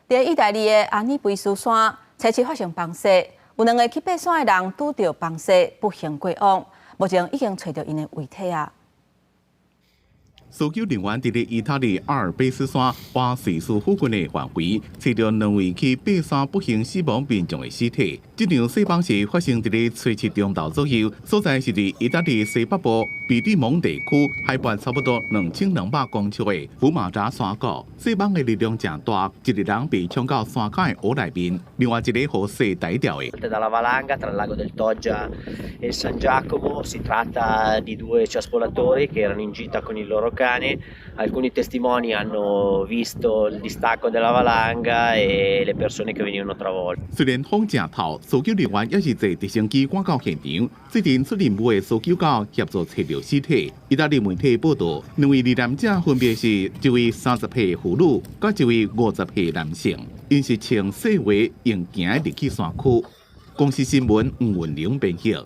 佇意大利的阿爾卑斯山，初七發生崩瀉，有兩个去爬山的人拄著崩瀉，不幸過往。目前已經揣著𪜶的遺體啊。搜救人員佇咧意大利阿爾卑斯山瓦瑞斯附近的範圍，揣著兩位去爬山不幸死亡民眾的屍體。這場細崩是發生佇咧初七中晝左右，所在是佇意大利西北部比蒂蒙地區，海拔差不多2200公尺的福馬扎山谷。細崩的力量誠大，一个人被沖到山跤的湖內面，另外一个予雪帶掉的。 Dalla valanga tra il lago del Toggia e il San Giacomo. Si tratta di due ciaspolatori che erano in gita con il loro cane. Alcuni testimoni hanno visto il distacco della valanga e le persone che venivano travolte. 雖然風誠透，搜救人員猶是坐直升機趕到現場。最近出任務的搜救狗協助揣著屍體。意大利媒體報道，兩位罹難者分別是一位30歲婦女，佮一位50歲男性，𪜶是穿細鞋用行入去山區。公視新聞吳文玲編譯。